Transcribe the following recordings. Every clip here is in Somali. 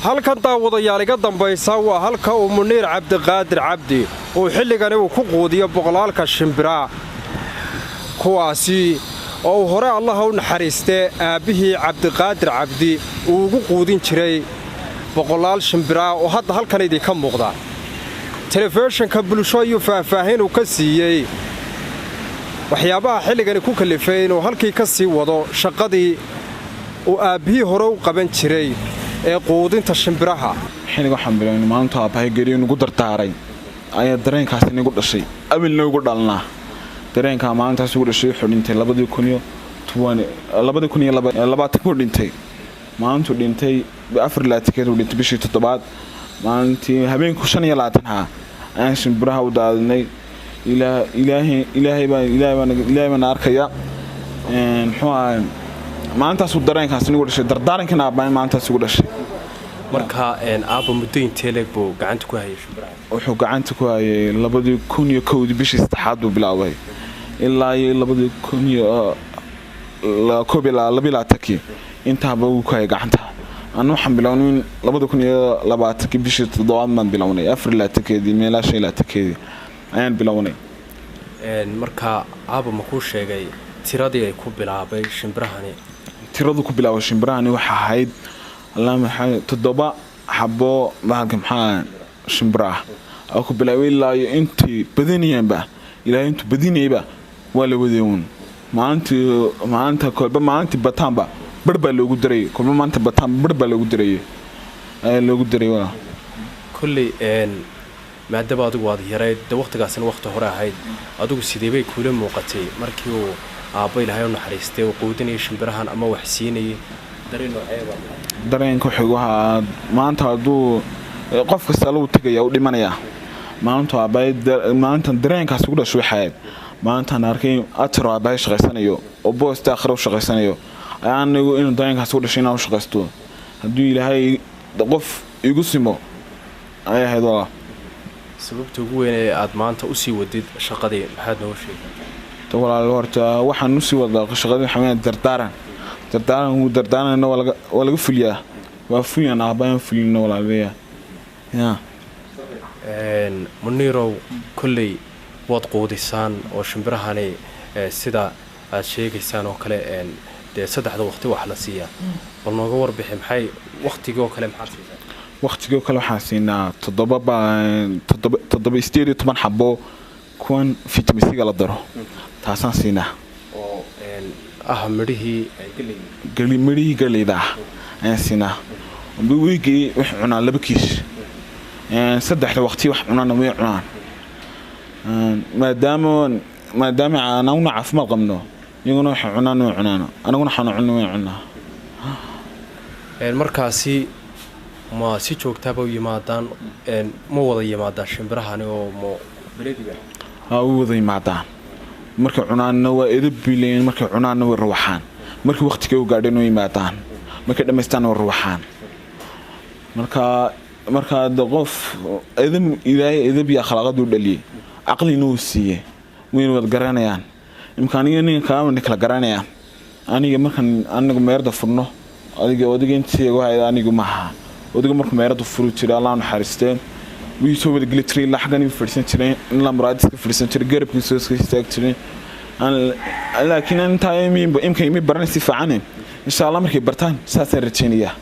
Halkan, daawadayaal, iga dambaysa waa halka uu Muniir Cabdiqaadir Cabdi uu xilligani uu ku quudiyo boqolaalka shimbiraa, kuwaasi oo uu hore, Allaha u naxariistee, aabbihii Cabdiqaadir Cabdi uu ugu quudin jiray boqolaal shimbiraa oo hadda halkan idinka muuqda. Telefishinka Bulsho ayuu faahfaahin uu ka siiyey waxyaabaha xilligani ku kalifay inuu halkii ka sii wado shaqadii uu aabbihii hore u qaban jiray ee quudinta shimbiraha. Xilliga waxaan bilownay maalintu aabbahay geriyo nagu dardaaray ayaa dareenkaasi nagu dhashay, awilna ugu dhalnaa. Dareenkaa maalintaas ugu dhashay. Wuxuu dhintay 2020ku dhintay. Maalintuu dhintay 24-keed uu dhintay, bishii toddobaad, maalintii habeenku 25-ha ayaan shimbiraha u daadinay. Ilaahay baana arkaya. Muxuu ahay, maalintaasuu dareenkaasi nagu dhashay, dardaarankan aabbahay maalintaas ugu dhashay. Marka aabba muddo intee leeg buu gacanta ku hayay shimbiraha? Wuxuu gacanta ku hayay 2001-dii, bishii saddexaad buu bilaabay, ilaa iyo 2021-kii intaaba wuu ku hayay gacanta. Anu waxaan bilownay 2020-kii, bishii toddobaad baan bilownay, 24-keedii meelaa 25-keedii ayaan bilownay. Marka aabba ma kuu sheegay tiradii ay ku bilaabay shimbirahani? Tiradu ku bilaabay shimbirahani waxa ahayd 7 xabo bahalka maxaa shimbiro ah oo ku bilaabay. Ilaa iyo intii badanayeenba, ilaa intuu badinayba waa la waday uun. Maalintii maalinta kolba maalintii bataanba bar baa loogu darayay, kolba maalinta bataanba bar baa loogu darayay, ayaa loogu daray waa. Kolley maadaama adigu aad yarayd de, wakhtigaasina wakhti hore ahayd, adigu sidee bay kuula muuqatay markii uu aabba, Ilaahay u naxariistay, uu quudinayay shimbirahan ama wax siinayay? Dareen nooceeba? Dareenka wuxuu ahaa, maanta hadduu qof kasta lagu tegaya u dhimanayaa. Maalintu aabbahay, maalintan dareenkaas ugu dhashay waxay ahayd maalintaan arkay ataro aabbahay shaqaysanayo oo boosta akhira u shaqaysanayo. Anigu inuu dareenkaas ugu dhashay inaan u shaqaysto hadduu Ilaahay qof igu simo ayay ahayd walaa. Sababta ugu weyn ee aad maanta usii wadid shaqadii maxaad nooga sheegay? Walaal, horta waxaan usii wadaa shaqadii waxaa weeyaan dardaaran. Dardaaran wuu dardaaranna waa laga fuliyaa, waa fuliyaan aabbahan fulino walaalbeya ya. Muniirow, kolley waad quudisaan oo shimbirahani sida aad sheegaysaan oo kale dee saddexda waqti wax la siiyaa. Bal nooga warbixi, maxay waqtigii oo kale maxaad siisaa? Waqtigii oo kale waxaan siinaa toddoba ba toddoba toddoba 18 xabo kuwan vitamin C-ga la daro, taasaan siinaa. Oo ah midhihii ay gelay? Midhihii galeyda ah ayaan siinaa. Wiigii waxay cunaan 2 kiish. Saddexda waqti wax cunaana way cunaan, maadaama anaguna caafimaad qabno, iyaguna waxay cunaan way cunaan, anaguna waxaanu cunno way cunaa. Markaasi ma si joogtaaba u yimaadaan? Ma wada yimaadaan shimbirahani oo ma belediga? Ha, u wada yimaadaan. Markay cunaanna waa edab bileyn, markay cunaanna way rawaxaan, markay waqtiga u gaadheen way yimaadaan, markay dhammaystaanna way rawaxaan. Markaa de qof edab, Ilaahay edab iyo akhlaaqaduu dhaliyey, caqlina uu siiyey, wayna wada garanayaan. Imka aniga ninka kaamana kala garanayaan. Aniga markaan anigu meerda furno, adiga odiga intii igu hayd anigu maaha. Odiga markuu meerada furi jiray, Allah naxariisteen, wii soo wada geli jiray, ilaa xaggan igu fadhiisan jiray, ilaa muraadiska fadhiisan jiray, garabkiisa iska istaagi jiray. Laakiin intaa imka imi baran si fiican. Insha Allah markay bartaan saasaan rajaynayaa.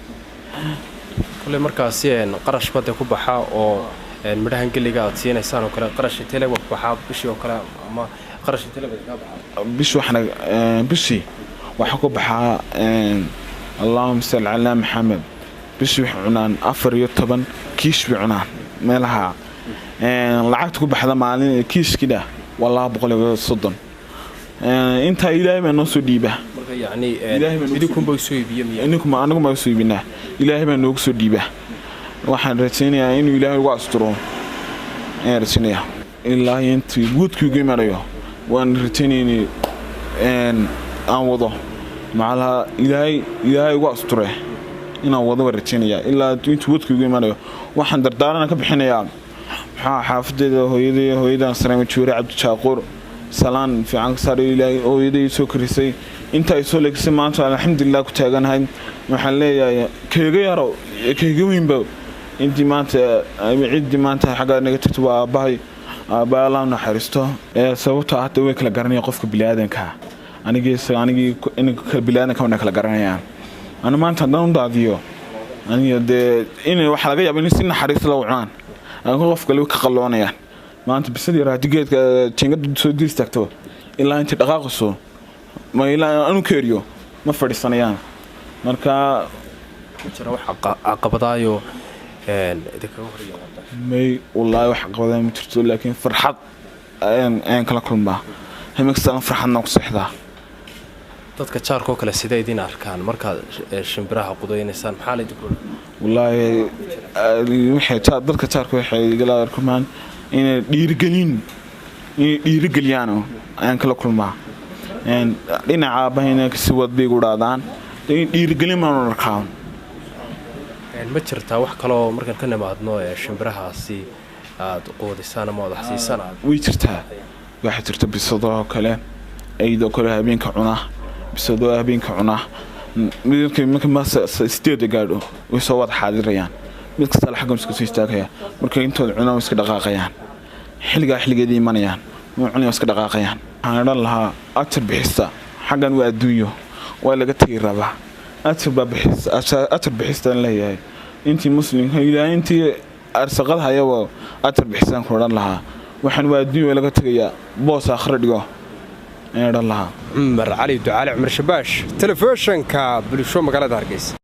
Kulley markaasi qarash bade ku baxaa oo midhahan geliga aad siinaysaan oo kale, qarash intee leeg ku baxaa bishii oo kale, ama qarash intee leeg kaa baxaa? Bishii waxna bishii waxaa ku baxaa, allahuma salli calaa Maxamed, bishii waxay cunaan 14 kiish bay cunaan meelaha. Lacagta ku baxda maalin kiishkida waa 230. Intaa Ilaahay baa noo soo dhiiba. Marka yacni idinkunba soo iibiye miya? Idinkuma, anagu baa soo iibinaa, Ilaahay baa noogu soo dhiiba. Waxaan rajaynayaa inuu Ilaahay ugu asturo ayaan rajaynayaa. Ilaa intii guudkii ugu imanayo waan rajaynaya in aan wado macalaha Ilaahay ugu asture inaan wado waan rajaynayaa ilaa intuu wadkii ugu imanayo. Waxaan dardaarana ka bixinayaa maxaa xaafadeeda, hooyadii, hooyadan Sareema Juure Cabdijaaquur. Salaan fiican ka saaray Ilaahay hooyaday soo korisay, inta ay soo leegisay maanta alxamdulilah ku taaganahay. Waxaan leeyahay keega yaro keega weynba intii maanta ciddii maanta xagga naga tagto waa aabbahay. Aabbahay Allah naxariisto. Sababta hadda way kala garanaya qofka biniaadanka, anigii anigii biniaadanka wana kala garanayaan. Ani maanta haddaan u daadiyo aniga dee in waxaa laga yaaba in si naxariis la cunaan, laakiin qof kale ka qalloonayaan. Maanta bisad yar haddii geedka jiingada soo diris tagto ilaa intii dhaqaaqayso ma ilaa anu keeriyo ma fadhiisanayaan. Marka jira wax caqabadaayo idinkaga hor yimaada? May, wallaahi wax caqabadaay ma jirto, laakiin farxad ayaan kala kulmaa haminkastaan, farxadna ku seexdaa. Dadka jaarkoo kale sidee idin arkaan markaad shimbiraha qudaynaysaan? Maxaa la idinku? Wallaahi waxay dadka jaarka waxay igala kulmaan inay dhiirigelin, inay dhiirigeliyaan ayaan kala kulmaa. Dhinaca aabahayna kasi wad bay igu dhaadaan, dhiirigelin baan arkaa. Ma jirtaa wax kaloo markaan ka nimaadno shimbirahaasi aad quudisaan ama aad waxsiisaan aad? Way jirtaa, waxaa jirta bisadoo kale, eydoo kale habeenka cuna, bisadoo habeenka cuna. Marka 8 gaadho way soo wada xaadirayaan, mid kasta xaggan iska soo istaagaya. Marka intooda cunaan way iska dhaqaaqayaan, xilligaa xilligeedii imanayaan, way cunayaan, iska dhaqaaqayaan. Waxaan odhan lahaa ajar bixista, xaggan waa adduunyo, waa laga tegi rabaa. Ajar baa bixista, ajar bixistaan leeyahay. Intii muslimka ilaahay intii arsaqad hayaba ajar bixistaan ku odhan lahaa. Waxaan waa adduunyo, waa laga tegayaa, boos aakhira dhigo ayaan odhan lahaa. Cumar Cali Ducaale, Cumar Shabaash, telefishinka Bulsho, magaalada Hargeysa.